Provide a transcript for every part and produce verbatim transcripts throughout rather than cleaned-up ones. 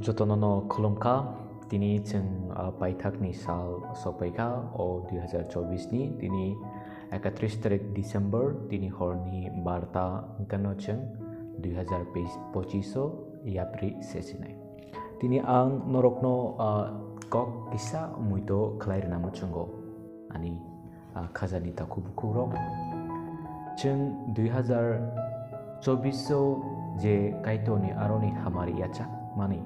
Jotono no khulumkha, tini chwng, ah, paithakni sal sokpaikha, o dui hazar chobbish ni, tini ekatris tarik December, tini horni barta wngkano chwng dui hazar pochish o yapri sesinai. Tini ang norokno, ah, kok kisa muito khlai rwna muchungo, ani ah, khajani takhuk bukhukrok. Chwng dui hazar chobbish o je Kaitorni aroni hamari yachak mani,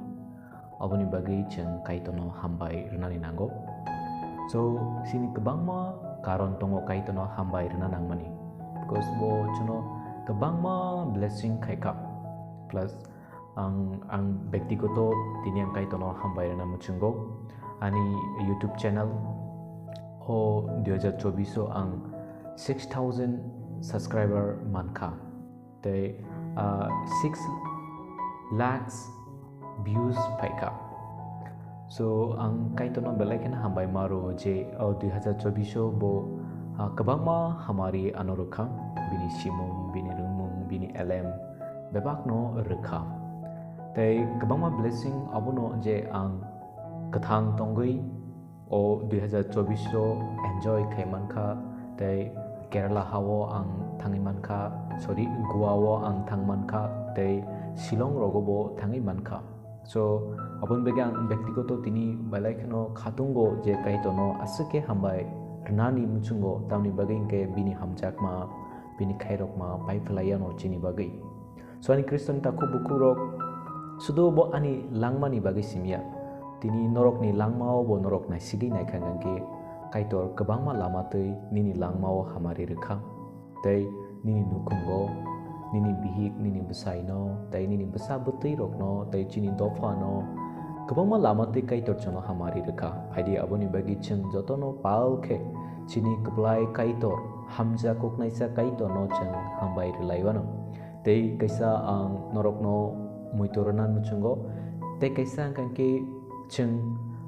aboni bagwi chwng Kaitorno hambai rwnani nango. So, chini kwbangma karon tongo Kaitorno hambai rwna nangmani. Because bo chwngno kwbangma blessing khaikha. Plus, ang, ang bektigoto tini ang Kaitorno hambai rwna muchungo. Ani YouTube channel o dui hazar chobbish o ang six thousand subscriber mankha. Tei, ah, six lakhs views phaikha. So, ang Kaitorno belai kheno hambai ma rwo je, o dui hazar chobbish o bo, ah, kwbangma hamari ano rwkha. Bini simung, bini rwngmung, bini elem, bebakno rwkha. Tei kwbangma blessing abono je ang kwthang tongwi o dui hazar chobbish o enjoy khai mankha, tei Kerala hao ang thangwi mankha, sorry, Goa o ang thang mankha, tei Shillong rogo bo thangwi mankha. So, aboni bagwi ang bektigoto tini belai kheno khatungo je Kaitorno aswk khe hambai rwnani muchungo, tamni bagwi hwnkhe bini hamjakma, bini khairokma pai phlai yano chini bagwi. So, ani Khristoni takhuk bukhukrok, sudu bo ani langmani bagwi simiya. Tini norokni langmao bo norok naisigwi naikha hwnkhe Kaitor kwbangma lama twi nini langmao hamari rwkha. Tei nini nukhungo, nini bihik, nini bwsaino, tei nini bwsa bwtwi rokno, tei chini dophano kwbangma lama twi Kaitor chwngno hamari rwkha. Phaidi aboni bagwi chwng jotono pal khe chini kwplai Kaitor, hamjak koknaisa Kaitorno chwng hambai rwlaiwano. Tei kaisa ang norokno muito rwna muchungo. Tei kaisa hwnkha khe chwng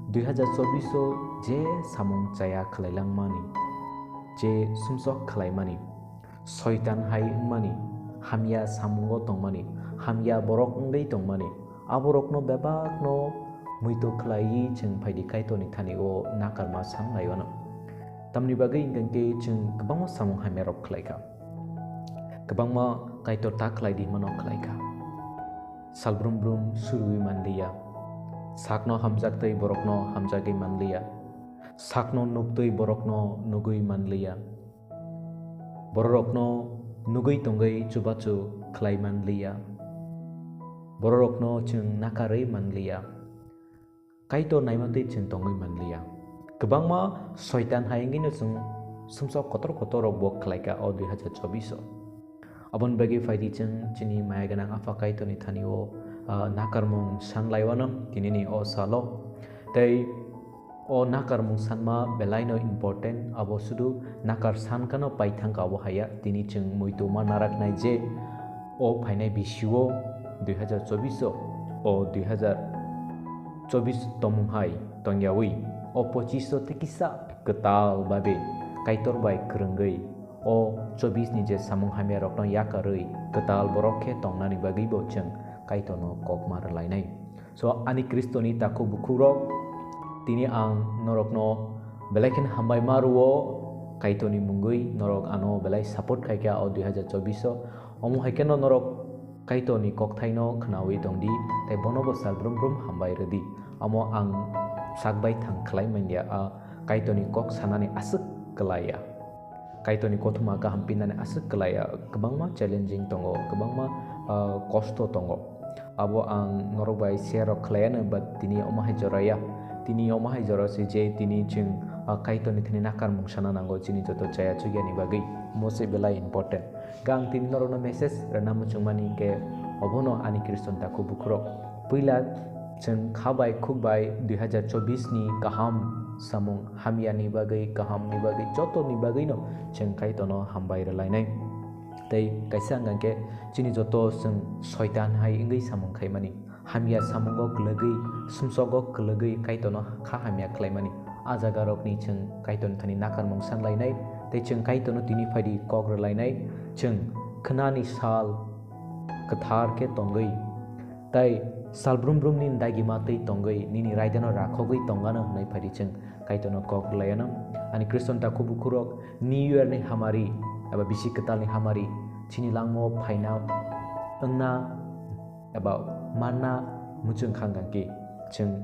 dui hazar chobbish o je samung chaya khlai langmani, je sumsok khlaimani, soitan hai wngmani, hamya samungo tongmani, hamya borok wngwi tongmani, aborokno bebakno muito khlaiwi chwng phaidi Kaitorni thani o nakarma sang laiwano. Tamni bagwi hwnkha khe chwng kwbangma samung hamyarok khlaikha. Kwbangma Kaitor ta khlai di hwnmano khlaikha. Salbrum brum surwi manliya. Sakno hamjak tei borokno hamjagwi manliya. Sakno nuk tei borokno nugwi manliya. Bororokno nugwi tongwi chubachu khlai manliya. Bororokno chwng nakarwi manliya. Kaitor naima twi chwng tongwi manliya. Kwbangma soitan hai wngwino chwng sumsok kotor kotor rok bo khlaikha o dui hazar chobbish o. Aboni bagwi phaidi chwng chini maya gwnang Apha Kaitorni thani o, ah, nakarmung san laiwano tinini o salo. Tei o nakarmung sanma belaino important, abo sudu nakar sankano paithangkha abo haya, tini chwng muituma naraknai je o phainai bisio dui hazar chobbish o, o dui hazar chobbish tomung hai tongyawi, o pochish o tei kisa kwtal babe Kaitor bai kwrwngwi, o chobbish ni je samung hamya rokno yakarwi kwtal borok khe tongnani bagwi bo chwng Kaitorno kokma rwlainai. So, ani Khristoni takhuk bukhukrok, tini ang norokno belai kheno hambai ma rwo, Kaitorni mungwi norok ano belai support khaikha o dui hazar chobbish o. Omo hai kheno norok Kaitorni kokthaino khnawi tongdi, tei bono bo sal brum brum hambai rwdi. Amo ang sak bai thang khlai manya, a Kaitorni kok sanani aswk kwlaiya. Kaitorni kothoma kaham pinani aswk kwlaiya, kwbangma challenging tongo, kwbangma, ah, kosto tongo. Abo ang norok bai share rok khlaiya no, but tini omo hai jora ya. Tini omo hai jora se je tini chwng, ah, Kaitorni thani nakarmung sana nango chini joto chaya chukyani bagwi. Omo se belai important. Khe ang tini norokno message rwna muchungmani hinkhe obono ani Khristan takhuk bukhurok. Puila chwng kha bai khuk bai dui hazar chobbish ni kaham samung hamyani bagwi, kahamni bagwi, jotoni bagwino chwng Kaitorno hambai rwlainai. Tei kaisa hwnkha khe chini joto chwng soitan hai wngwi samung khaimani, hamya samungo kwlwgwi, sumsogo kwlwgwi Kaitorno kha hamya khlaimani. A jagarokni chwng Kaitorni thani nakarmung sanlainai, tei chwng Kaitorno tini phaidi kok rwlainai, chwng khwnani sal kwthar khe tongwi, tei Salbrum brum ni dagima twi tongwi nini raidano rakhogwi tongano hwnwi phaidi chwng Kaitorno kok rwlaiano. Ani Khristan takhuk bukhurok New Year ni hamari eba bisi kwtalni hamari chini langmao phaina wngna eba manna muchung kha hwnkhe chwng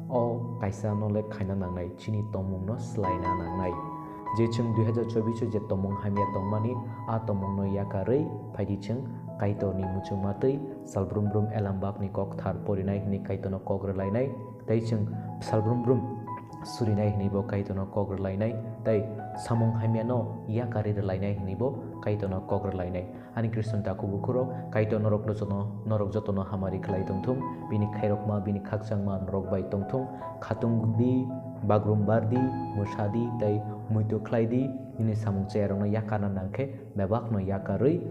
o kaisa no le khaina nangnai, chini tongmung no swlaina nangnai. Je chwng dui hazar chobbish o je tongmung hamya tongmani, a tongmung no yakarwi phaidi chwng Kaitor ni muchungma twi salbrum brum elambak ni kokthar porinai hwnwi Kaitor no kok rwlainai, tei chwng salbrum brum surinai hwnwi bo Kaitor no kok rwlainai, tei samung hamya no yakarwi rwlainai hwnwi bo Kaitor no kok rwlainai. Ani Khristan takhuk bukhurok, Kaitor norok jotono, norok jotono hamari khlai tongthung, bini khairokma, bini khakchangma norok bai tongthung, khatung di, bagrum bar di, mwsa di, tei muitu khlai di, nini samung chayarokno yakarna nang khe, bebakno yakarwi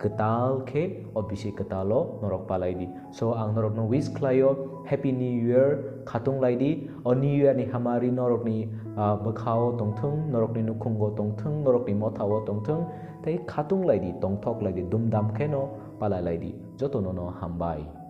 kwtal khe o bisi kwtalo norok palai di. So, ang norokno wish khlaio, Happy New Year, khatung lai di, o New Year ni hamari norokni, ah, bwkhao tongthung, norokni nukhungo tongthung, norokni mothao tongthung, tei khatung lai di, tongthok lai di, dumdam kheno palai lai di. Jotono no hambai.